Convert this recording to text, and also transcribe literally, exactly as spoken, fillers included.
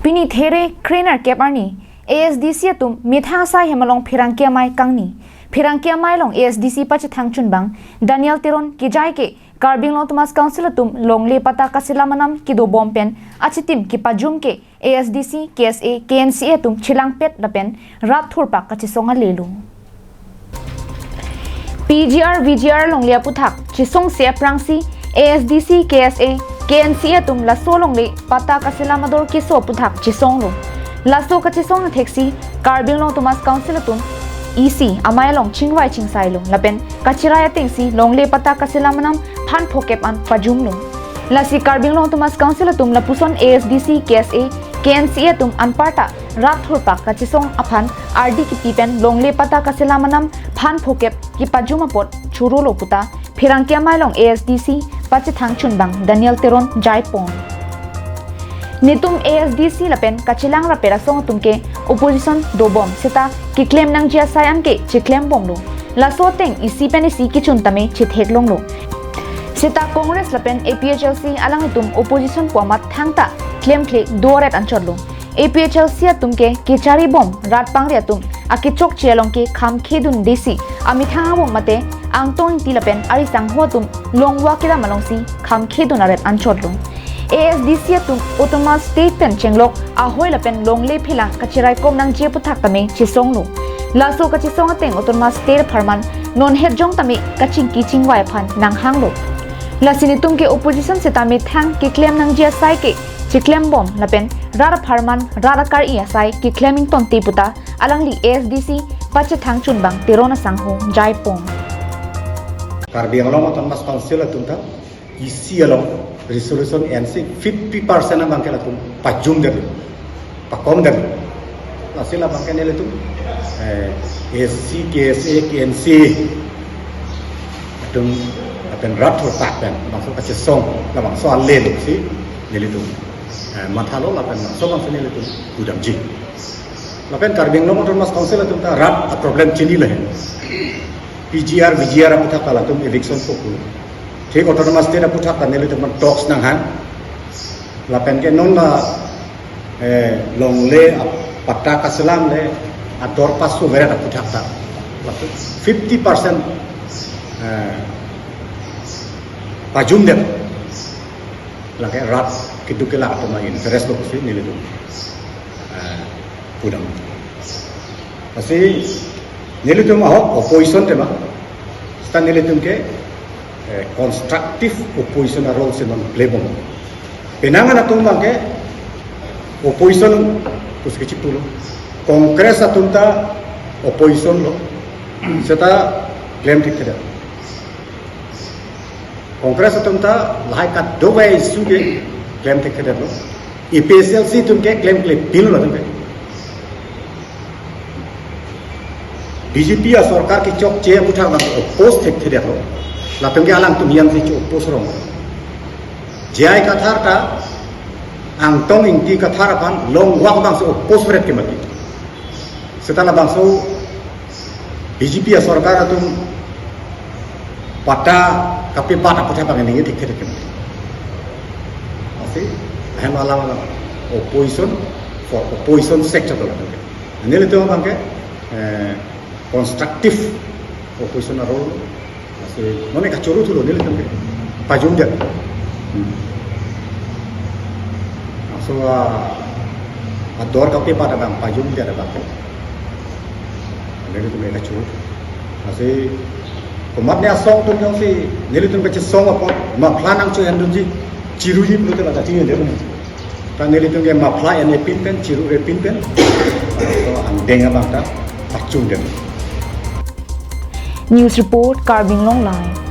Pini There kre-nerkep arni A S D C atum methang asai hem along pherangke amei kangni. Pherangke amei along A S D C pachethang chunbang Daniel Teron kejai ke Karbi Anglong Autonomous Council atum longle patta kaselam anam kedobom pen achitim kepajum ke A S D C, K S A, K N C A atum chelangpet lapen rat thurpak kachesong alelo. P G R V G R longle aputhak chesongse aphrangsi A S D C, K S A, K N C A atum laso longle patta kaselam ador keso aputhak chesonglo. Laso kachesong atheksi Karbi Anglong Autonomous Council atum E C amei along chingvai chingsailo lapen kachirai atengsi longle patta kaselam anam phan phokep an pajumlo. Lasi Karbi Anglong Autonomous Council atum lapuson A S D C, K S A, K N C A atum anparta rat thurpak kachesong aphan ardi kipi pen longle patta kaselam anam phan phokep kepajum apot chorolo puta pherangke amei along A S D C pachethang chunbang Daniel Teron jaipon. Netum A S D C lapen kachelang rapet asong atum ke opposition dobom seta keklem nangji asai an ke cheklembomlo. Laso ateng isi pen isi kechun tame chetheklonglo. Seta Congress lapen A P H L C alanglitum opposition pu amat thangta klemkle doret anchotlo. A P H L C atum ke kecharibom rat pangri atum akechokche along ke khamkhedun desi amethang abong mate Angtong Ingti lapen ari sangho atum longwa kedam alongsi khamkhedun aret anchotlo. A S D C atum Autonomous State pen chenglok ahoi lapen longle phelang kachiraikom nangji aputhak tame chesonglo. Laso kachesong ateng Autonomous State apharman non hetjong tame kachingki chingvai aphan nanghanglo. Lasi netum ke opposition seta methang keklem nangji asai ke cheklembom lapen rat apharman rat akar-i asai keklem ingtonte puta alangli A S D C pachethang chunbang Teron asangho jaipon. Karbi Anglong Autonomous Council atum ta E C along resolution ensi fifty percent abang ke latum pajumdetlo, pakomdetlo. Lasi labang ke nelitum, eh, A S D C, K S A, K N C A atum lapen rat thurpak pen labangso kachesong, labangso alelo si nelitum, eh, mathalo lapen labangso abangsi nelitum pudamji. Lapen Karbi Anglong Autonomous Council atum ta rat a-problem chini lahen. P G R, V G R aputhak ta latum eviction poku. Thik Autonomous State aputhak ta nelitum talks nanghang. Lapen ke non la, eh, longle a-, patta kaselam le ador pasu meret aputhak ta fifty percent, eh, pajumdet. Lake rat keduk kelak atum a-interest lo pusi nelitum, eh, pudam. Lasi nelitum ahok opposition tema. Seta nelitum ke, eh, constructive opposition a-role si non play bom. Penang an atum abang ke opposition pusi kechipulo. Congress atum ta opposition lo. Seta klem thekthedet. Congress atum ta lahai kadokave issue ke klem thekthedetlo. A P H L C atum ke klemklepinlo latum ke. B J P asorkar kechokche aputhak abang oppose thekthedetlo. Latum ke alangtum hian si cho-oppose rong. J I Kathar ta Angtong Ingti Kathar aphan longwa abangsi oppose meret ke mati. Seta labangso B J P asorkar atum patta kapebat aputhak abang ningje thekthedet ke. Lasi ahem alam alam opposition for opposition sector dola. Nelitum abang ke, eh, constructive opposition a-role. Lasi non ke kachoro thulo nelitum ke pajumdet. Hmm. Laso a, ador kapebat abang pajumdet abang. Nelitum ke kachoro. Lasi komatne asong atum jongsi nelitum kachesong apot maphla nangchohendunji, chiruji pulote la kachingende. Ta nelitum ke maphla enepin pen, chirurepin pen, so angdeng abang ta pachumdet. News report, Karbi Anglong Live.